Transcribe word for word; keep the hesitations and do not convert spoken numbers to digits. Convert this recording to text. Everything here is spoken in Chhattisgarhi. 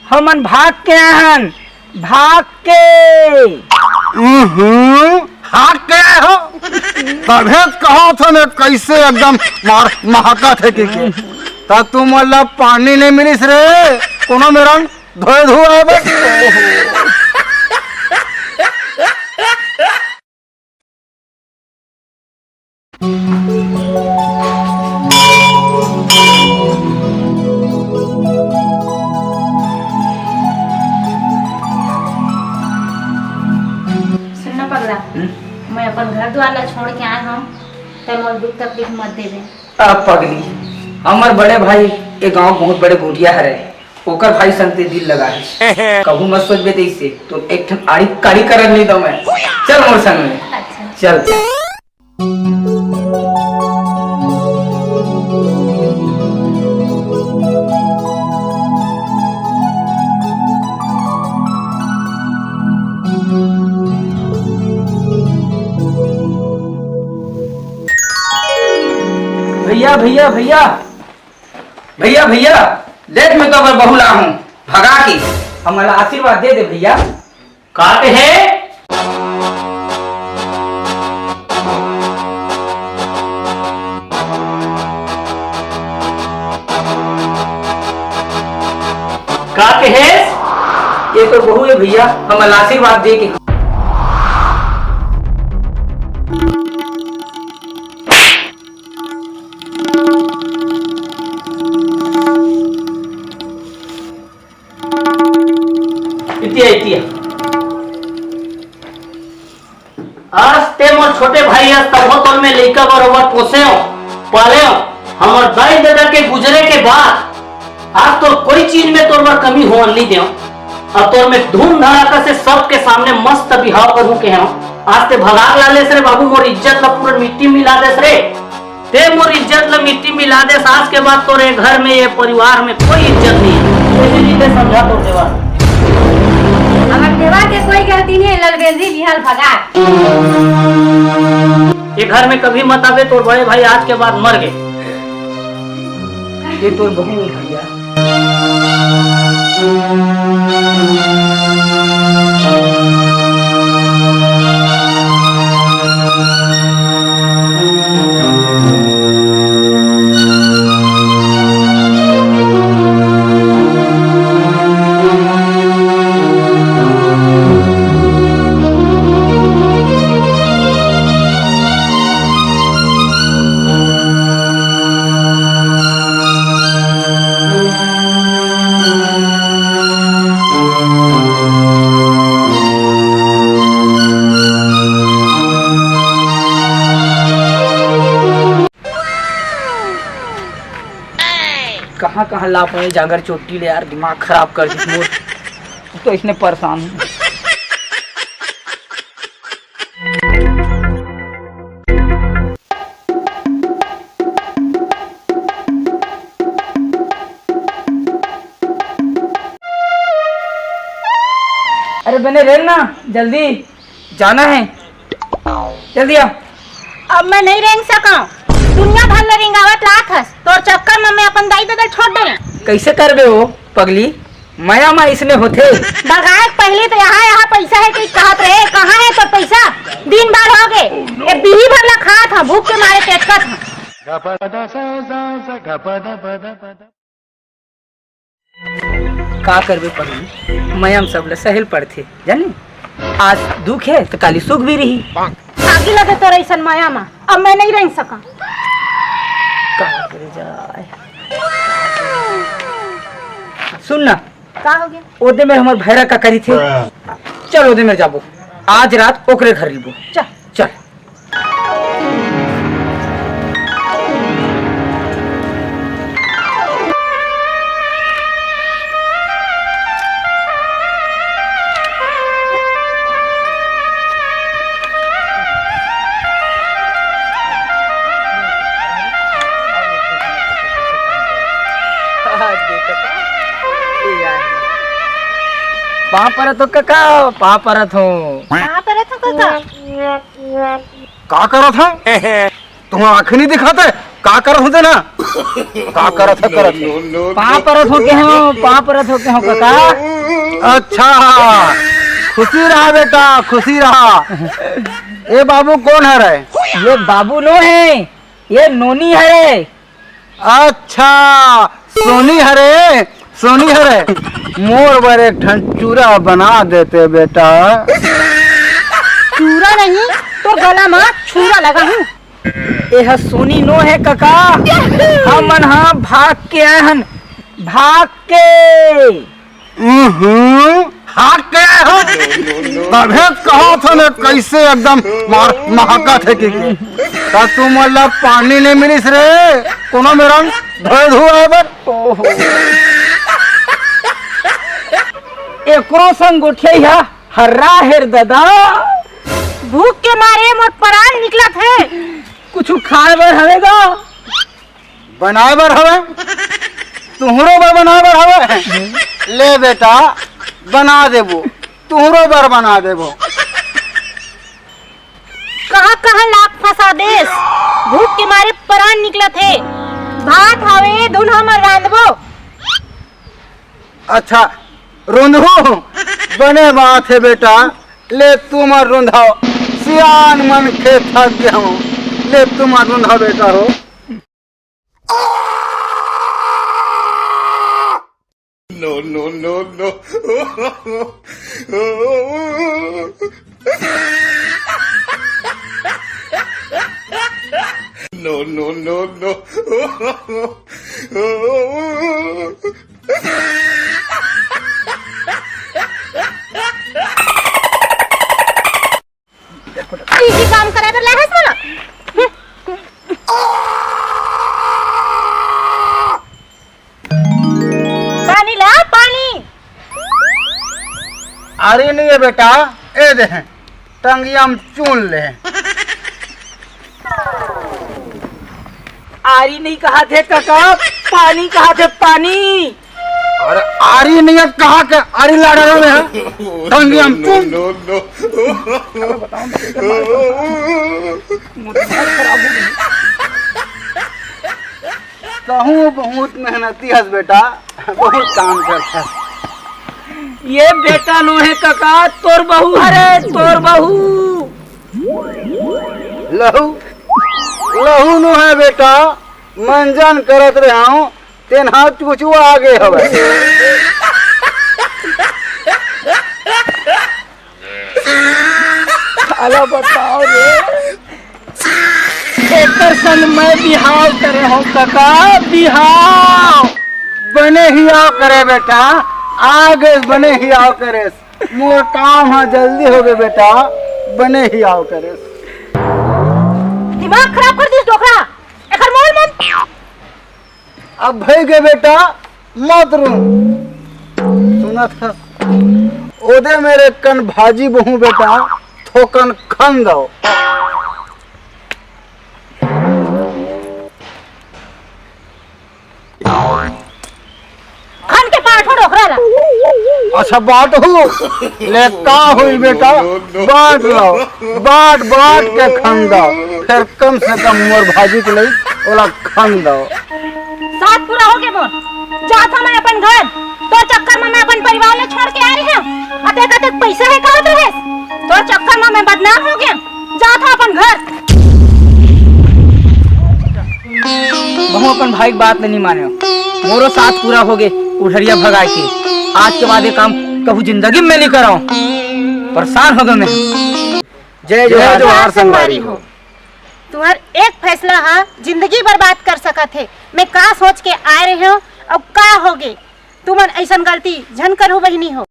हमन भाग के आए हन, भाग के। हम्म, भाग के आए हो? तभे कहा था मैं कैसे एकदम मार महका थे कि के। ता तुम मतलब पानी नहीं मिलिस रे, कोनो मेरन धोए धोए आए बस। सुन ना पगला, हम्म? मैं अपन घर दुआर ला छोड़ के आए हूँ, तै मोर दुख तकलीफ मत देबे। अब पगली, हमर बड़े भाई ए गांव बहुत बड़े गोटिया हरे, ओकर भाई संग ते दिल लगा है। कहूँ मत सोचबे तैसे, तो एक ठन आड़ी काड़ी करन नहीं दो मैं। चल मोर संग में। अच्छा। चल। भैया, भैया, भैया, भैया, भैया, देख मैं तो अगर बहू ला हूँ, भगा के। हमला आशीर्वाद दे दे भैया। का कहे? का कहे? ये तो बहू है भैया, हमला आशीर्वाद दे के। इतिया, इतिया। आज ते मोर छोटे भाई अस, तभो तोर में लइका बरोबर पोसे हो, पाले हो। हमर दाई ददा के गुजरे के बाद आज तोर कोई चीज में तोर बर कमी होन नहीं देव। अब तोर में धूम धड़ाका से सबके सामने मस्त बिहाव करूं के हूं। आज ते भगाक ला लेस रे बाबू, मोर इज्जत ला पूरा मिट्टी में मिला देस रे। ते मोर इज्जत ला मिट्टी मिला देस, आज के बाद तोरे घर में, ये परिवार में कोई इज्जत नहीं है। ऐसे जी ते समझा तोर देवर। अगर देवर के कोई गलती नहीं है, ललबेंदरी बिहाल भगा। ये घर में कभी मत आवे, तोर बड़े भाई आज के बाद मर गए। ये तोर बहू है भैया। कहाँ कहाँ ला पाए जागर चोटी ले यार, दिमाग खराब कर दिस मोर। तो इसने परेशान हूँ। अरे बने रेंग ना, जल्दी जाना है, जल्दी आ। अब मैं नहीं रेंग सकूं, दुनिया भर ले रेंगावत लात हस, तोर चक्कर में मैं अपन दाई ददा छोड़ दे। कैसे करबे हो पगली? मया मा इसने होथे। भगाए के पहली तो यहाँ, यहाँ पैसा है कि कहत रहे, कहाँ है तोर पैसा? दिन भर हो गए, ये बीही भर ला खात हूँ, भूख के मारे टेटकत हूँ। का करबे पगली, मया मा सब ला सहेल पड़थे, जानी? आज दुख है तो काली सुख भी रही। आगी लगे तोर ऐसन मया मा, अब मैं नहीं रह सका। का करे जाए? सुन ना, का हो गया? ओदे में हमर भैरा का करी थे। चल ओदे में जाबो, आज रात ओकरे घर रिबो। चल। चल। पाँव परत हो कका, पाँव परत हो। पाँव परत हो कका। का करत हो? तुम्हारा आँख नहीं दिखाते? का करत होते ना? का करत ह, करत ह। पाँव परत हो के हो, पाँव परत हो के हो, काका। अच्छा, खुशी रहा बेटा, खुशी रहा। ए बाबू, कोन हरे? ये बाबू नो हे, ये नोनी हरे। अच्छा, सोनी हरे, सोनी हरे। मोर बर एक ठन चूरा बना देते बेटा। चूरा नहीं, तोर गला म छूरा लगा हूँ। एह सोनी नो हे कका, हमन हा भाग के आए हन, भाग के। हम्म, भाग के आए हो? तभे कहा था ना, कैसे एकदम मार, महकत हे कि के। ता तू मतलब पानी नहीं मिलिस रे, कोनो मेरन धोए धुआए बर। ओहो। एकरो संग गोठिया हर्रा हेर ददा। भूख के मारे मोर परान निकलत हे। कुछु खाए बर हवे गा? बनाए बर हवे? तुहरो बर बनाए बर हवे? ले बेटा, बना देबो, तुहरो बर बना देबो। कहाँ कहाँ लात फंसा देस, भूख के मारे परान निकलत हे। भात हवे, धुन हमर रांधबो। अच्छा, रुंधू, बने बात हे बेटा, ले तुमन रुंधाओ, सियान मन के थक गे हूँ, ले तुमन रुंधाओ बेटा हो। No, no, no, no. No, no, no, no. इही काम करे बर लाहस मोला। पानी ला, पानी। आरी नहीं है बेटा, ए दे, टंगिया में चून ले। आरी नहीं कहा थे काका, पानी कहा थे, पानी। अरे आरी नहीं है, कहा के आरी लाड़ा रहे हैं। टंगिया में चून। No, no, no. कहूँ बहुत मेहनती हस बेटा, बहुत काम करता। ये बेटा नो हे काका, तोर बहू हरे, तोर बहू। लहू, लहू नो हे बेटा, मंजन करत रहे हूँ, तेन हा चुचुआ आगे हवे। अला बताओ रे, एकर संग मैं बिहाव करे हूँ काका, बिहाव। बने हियाव करे बेटा, आगे बने हियाव करे। मोर काम हा जल्दी होगे बेटा, बने हियाव करे। दिमाग खराब कर दिस डोकरा, एकर मोल मन। अब भई गे बेटा, मत रो। सुनत हस? ओदे मेरे कन भाजी बोहूं बेटा, थोकन खन दव। खन के बांटो डोकरा ला। अच्छा, बांटहू? ले, का होई बेटा? बांट लव, बांट, बांट के खन दव। फेर कम से कम मोर भाजी के लई ओला खन दव। सात पूरा होगे मोर, जात हंव मैं अपन घर। तोर चक्कर में मैं अपन परिवार ला छोड़ के आए रहेंव। अतेक अतेक पइसा हे कहत रहेस, तोर चक्कर में मैं बदनाम हो गेंव। जात हंव अपन घर। महूं अपन भाई के बात ल नइ मानेंव। मोरो सात पूरा होगे उढ़रिया भगाए के। आज के बाद ये काम कभू जिंदगी में नइ करंव। परेशान होगेंव मैं। जय जोहार संगवारी हो। तुंहर एक फैसला हा जिंदगी बर्बाद कर सकत हे। मैं का सोच के आए रहेंव अउ का होगे? तुमन अइसन गलती झन करहू बहिनी हो।